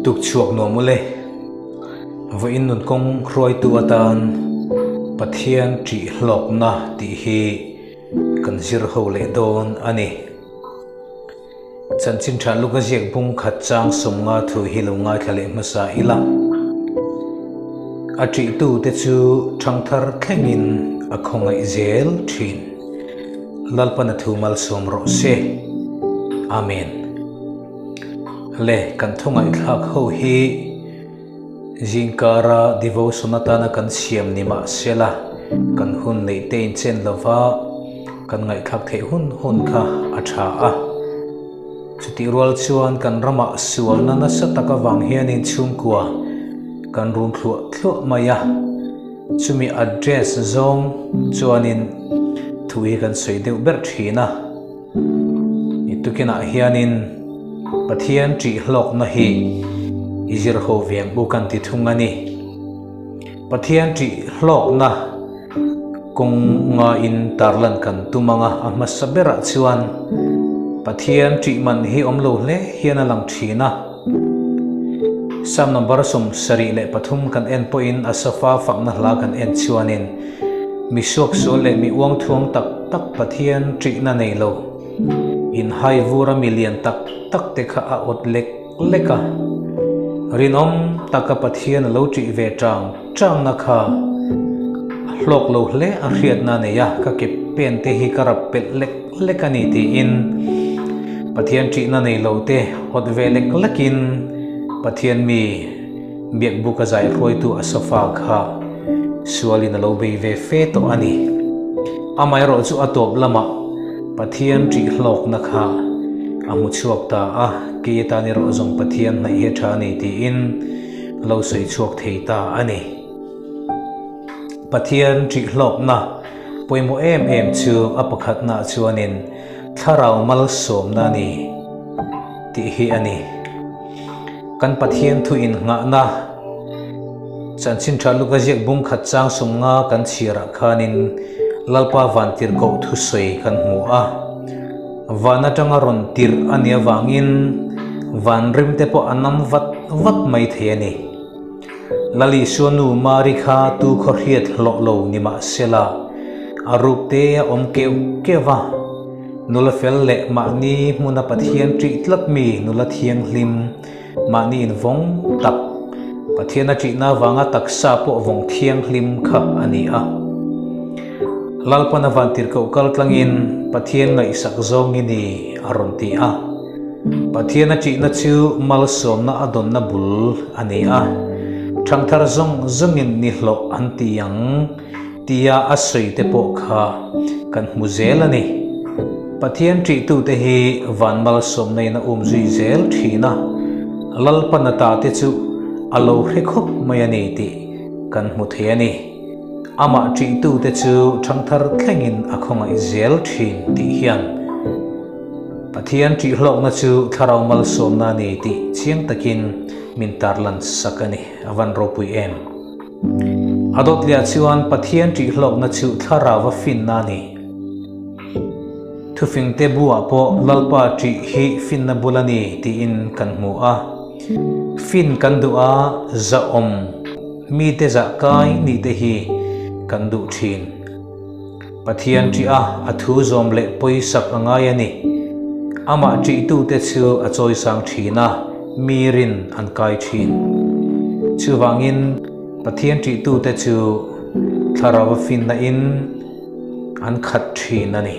Tuk chhuak nuam ule. Vawiin nun kawng hruaitu atan Pathian ṭih hlawkna tih hi kan zir ho leh dawn a ni. Chanchin ṭha luk a ziak bung khat chang 50 thu hi lo ngaithla leh hmasa ila. A ṭihtute chu ṭhangthar thlengin a khawngaih zel ṭhin. Lalpan a thu malsawm rawh se. Amen. Le, kan thu ngaihthlak ho hi zingkara devotion atana kan siam ni mah sela, kan hun neih te inchen lova kan ngaihthlak theih hun hun kha a tha a. Chutih rual chuan kan ramah sualna nasa tak avang hianin chhungkua kan run thluah thluah mai a. Chumi address zawng chuanin thu hi kan sawi deuh ber thin a. I tukinah hianin Pathian ṭih hlawkna hi i zir ho ve ang u kan ti thung a ni. Pathian ṭih hlawkna kawng ngaiin tarlan kan tum ang a, a hmasa berah chuan Pathian ṭih man hi awm lo hle hian a lang ṭhin a. Psalm number 73 kan en pawhin a safa fakna hla kan en chuanin Mi suaksual leh mi uangthuang tak tak Pathian ṭihna nei lo, inhai vura mi lian tak tak te kha a awt lek lek a. Rinawm taka Pathian a lo ṭih ve ṭang ṭangna kha a hlawk lo hle a hriatna a nei a, ka ke pen te hi ka rap pelh lek lek a ni tiin Pathian ṭihna nei lo te awt ve lek lekin Pathian mi Biakbuk a zai hruaitu a sofa kha sualin a lo bei ve fe tawh a ni. Amaherawh chu a tawp lamah Pathian ṭih hlawkna kha a hmu chhuak ta a, kei atan erawh zawng Pathian hnaih hi a ṭha a ni tiin a lo sawi chhuak thei ta a ni. Pathian ṭih hlawkna pawimawh em em chu a pakhatnaah chuanin thlarau malsawmna a ni tih hi a ni. Kan Pathian thu innghahna Chanchin Tha Luka ziak bung khat chang 50 kan chhiarah khanin Lalpa Vantirhkoh thusawi kan hmu a. Van atanga rawn tirh a nih avangin van rim te pawh a nam vat vat mai thei a ni. Lal Isua nu Mari kha tu khaw hriat hlawh lo ni mah sela a ruk te a awm keuh keuh va. Nula fel leh mahni hmuna Pathian ṭih tlat mi nula thianghlim, mahni invawng tak, Pathian a ṭihna avanga taksa pawh vawng thianghlim kha a ni a. Lalpan a vantirhkoh kal tlangin Pathian ngaihsak zawng i ni a rawn ti a. Pathian a ṭihna chu malsawmna a dawnna bul a ni a, ṭhangthar zawng zawngin ni hlawh an ti ang. Tia a sawi te pawh kha kan hmu zel a ni. Pathian ṭihtute hi van malsawmna-in a um zui zel ṭhin a, Lalpan a ta te chu a lo hre khawp mai a ni tih kan hmu thei a ni. Amah ṭihtute chu ṭhangthar thlengin a khawngaih zel ṭhin tih hian Pathian ṭihhlawkna chu thlarau malsawmna a ni tih chiang takin min tarlan sak a ni. A van ropui em! A dawtliah chuan Pathian ṭihhlawkna chu thlarau a finna a ni. Thufingte buah pawh Lalpa ṭih hi finna bul a ni tiin kan hmu a. Fin kan duh a, zahawm mite zah kai nih te hi kan duh ṭhin. Pathian ṭih a, a thu zawm leh pawisak a ngai a ni. Amah ṭihtute chu a chawisang ṭhin a, mi rin an kai ṭhin. Chuvangin, Pathian ṭihtute chu thlarau a finna in an khat ṭhin a ni.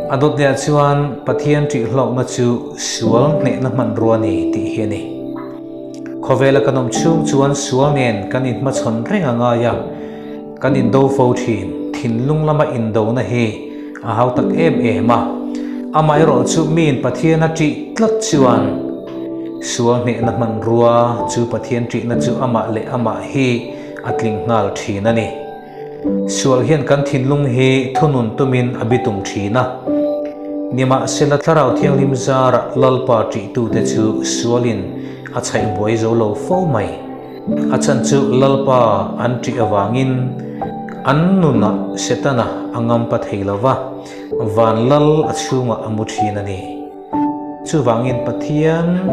A dawtliah chuan Pathian ṭihhlawkna chu sual hnehna hmanrua a ni tih hi a ni. Khawvela kan awm chhung chuan sual nen kan inhmachhawn reng a ngai a. Kan indo fo thin, thinlung lama indona hi a hau tak em em a. Amaherawh chu miin Pathian a ṭih tlat chuan sual hnehna hmanrua chu Pathian ṭihna chu amah leh amah hi a tling nghal thin a ni. Sual hian kan thinlung hi thunun tumin a bitum thin a. Nimahsela Thlarau Thianghlim zarah Lalpa ṭihtute chu sualin a chhaih buai zo lo fo mai. A chhan chu Lalpa an ṭih avangin an nunah Setana a ngampa thei lo va, van lal a chhungah a mu ṭhin a ni. Chuvangin Pathian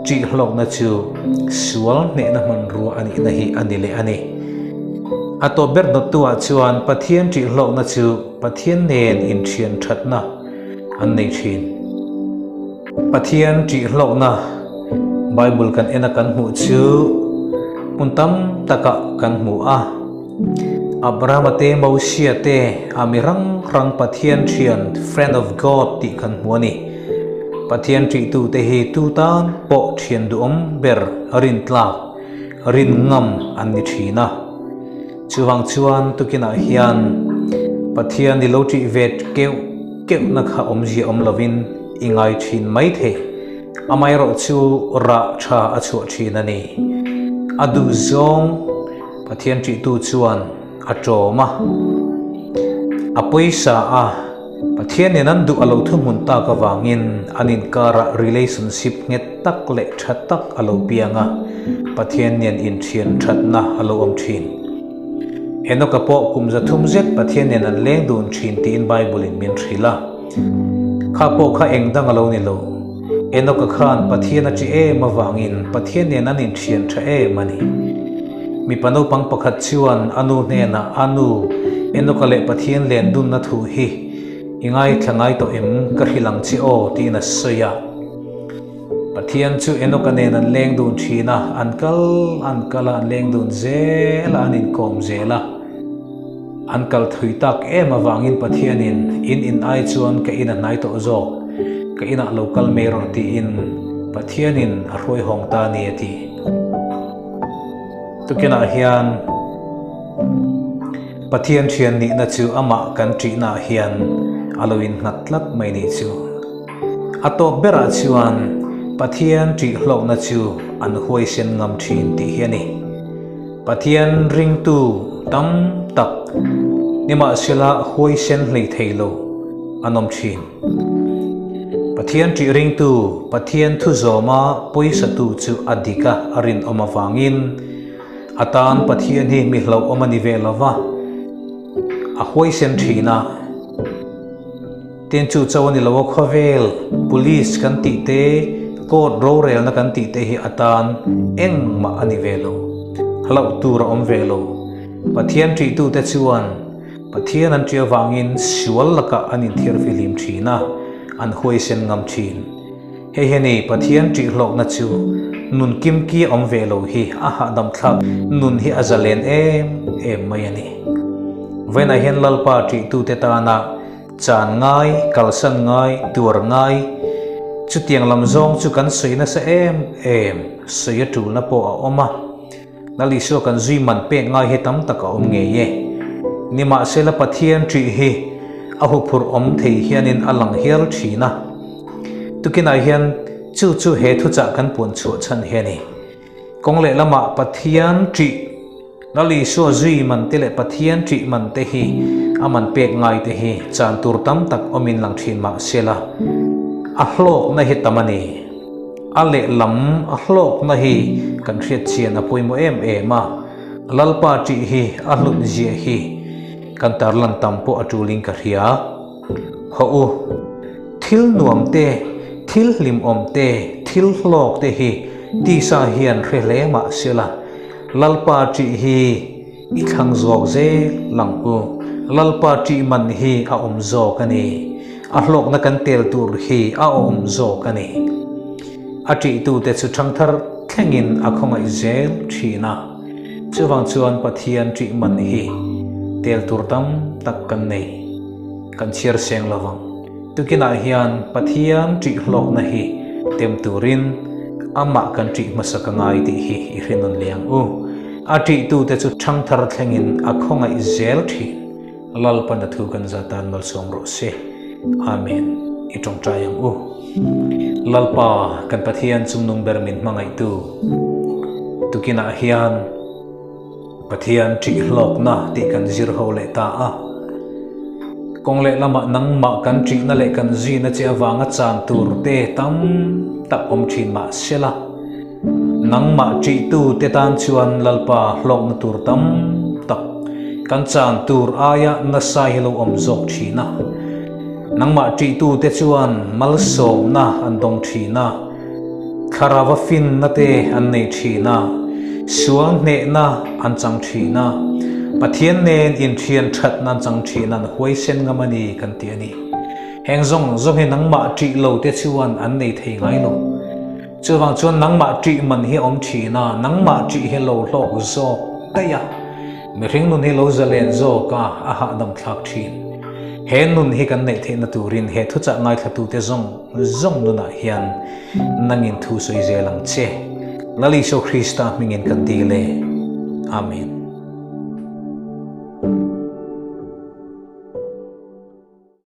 ṭih hlawkna chu sual hnehna hmanrua a nihna hi a ni leh a ni. A tawp ber hnawttuah chuan Pathian ṭih hlawkna chu Pathian nen inṭhian ṭhatna an nei ṭhin. Pathian ṭih hlawkna Bible kan ena kan hmuh chu hmun tam takah kan hmu a. Abrahama te, Mosia te, a mi hrang hrang Pathian ṭhian, friend of God, tih kan hmu a ni. Pathian ṭihtute hi tu tan pawh ṭhian duhawm ber rintlak, rin ngam an ni ṭhin a. Chuvang chuan tukinah hian Pathian i lo ṭih ve keuh keuhna kha awmzia awm lovin i ngai ṭhin maithei. Amaherawh chu rah ṭha a chhuah ṭhin a ni. A duhzawng Pathian ṭihtu chuan a ṭawm a, a pawisa a, Pathianin an duh a lo thuhmun tak avangin an inkarah relationship nghet tak leh ṭha tak a lo piang a, Pathian nen inṭhian ṭhatna a lo awm ṭhin. Enoka pawh kum 300 zet Pathian nen an leng dun ṭhin tiin Bible-in min hrilh a. Kha pawh kha eng dang a lo ni lo. Enoka khan Pathian a ṭi em avangin Pathian nen an inṭhian ṭha em a ni. Mipa naupang pakhat chuan a nu hnenah, A nu, Enoka leh Pathian len dunna thu hi i ngaithla ngai tawh em? Ka hrilh ang che aw, tiin a sawi a. Pathian chu Enoka nen an leng dun ṭhin a, an kal an kal a, an leng dun zel a, an inkawm zel a. An kal thui tak em avangin Pathianin in in ai chuan ka in a hnai tawh zawk, ka inah lo kal mai rawh tiin Pathianin a hruai hawng ta a ni a ti. Tukinah hian Pathian thian nihna chu amah kan ṭihnaah hian a lo innghat tlat mai nih chu. A tawp berah chuan Pathian ṭih hlawkna chu an huaisen ngam ṭhin tih hi a ni. Pathian ringtu tam tak nimahsela huaisen hlei thei lo an awm thin. Pathian ṭih ringtu Pathian thu zawma pawisatu chu a dik a, a rinawm avangin a tan Pathian hi mi hlauhawm a ni ve lo va, a huaisen thin a. Tin chu cho a ni lo a, khawvel police kan tih te, court rorelna kan tih te hi atan engmah a ni ve lo, hlauh tur a awm ve lo. Pathian ṭihtute chuan Pathian an ṭih avangin sual lakah an inthiarfihlim ṭhin a, an huaisen ngam ṭhin. Hei hi a ni, Pathian ṭihhlawkna chu nun kimki a awm ve lo hi a hahdam thlak nun hi a zalen em em mai a ni. Vawiinah hian Lalpa ṭihtute tana Chan ngai, kalsan ngai, tuar ngai, chutiang lam zawng chu kan sawi nasa em em, sawi a tulna pawh a awm a. Lal Isua kan zui man pek ngai hi tam tak a awm ngei e. Nimahsela Pathian ṭih hi a huphurh awm thei hianin a lang hial ṭhin a. Tukinah hian chu chu he thuchah kan puan chhuah chhan hi a ni. Kawng lehlamah Pathian ṭih Lal Isua zui man te leh Pathian ṭih man te hi a man pek ngai te hi chan tur tam tak awmin lang ṭhin mah sela, a hlawkna hi tam a ni. A lehlam a hlawkna hi kan hriat chian a pawimawh em em a, Lalpa ṭih hi a hlut ziah hi kan tarlan tam pawh a ṭulin ka hria. Hawh u, thil nuam te, thil hlimawm te, thil hlawk te hi tisa hian hre hle mah sela, Lalpa ṭih hi i thlang zawk zel ang u. Lalpa ṭih man hi a awm zawk a ni. A hlawkna kan tel tur hi a awm zawk a ni. A ṭihtute chu ṭhangthar thlengin a khawngaih zel ṭhin a. Chuvang chuan Pathian ṭih man hi tel tur tam tak kan nei. Kan chhiar seng lo vang. Tukinah hian Pathian ṭih hlawkna hi tem turin amah kan ṭih hmasa ka ngai tih hi i hre nawn leh ang u. A ṭihtute chu ṭhangthar thlengin a khawngaih zel ṭhin. Lalpan a thu kan za tan malsawm rawh se. Amen. I ṭawngṭai ang u. Lalpa, kan Pathian chungnung ber min hmangaihtu, tukinah hian Pathian ṭih hlawkna tih kan zir ho leh ta a. Kawng lehlamah nangmah kan ṭihna leh kan zuina che avanga chan tur te tam tak awm ṭhin mah sela, nangmah ṭihtu te tan chuan Lalpa hlawkna tur tam tak kan chan tur aia nasa hi lo awm zawk ṭhin a. Nangmah ṭihtute chuan malsawmna an dawng ṭhin a, thlarauva finna te an nei ṭhin a, sual hnehna an chang ṭhin a, Pathian nen inṭhian ṭhatna an chang ṭhin a, an huaisen ngam a ni kan ti a ni. Heng zawng zawng hi nangmah ṭih lote chuan an nei thei ngai lo. Chuvang chuan nangmah ṭih man hi a awm ṭhin a, nangmah ṭih hi lo hlawk zawk daih a, mihring nun hi lo zalen zawk a, a hahdam thlak ṭhin. He nun hi kan neih theihna turin he thuchah ngaithlatute zawng zawng nunah hian nangin thu sawi zel ang che. Lal Isua Krista hmingin kan dil e. Amen.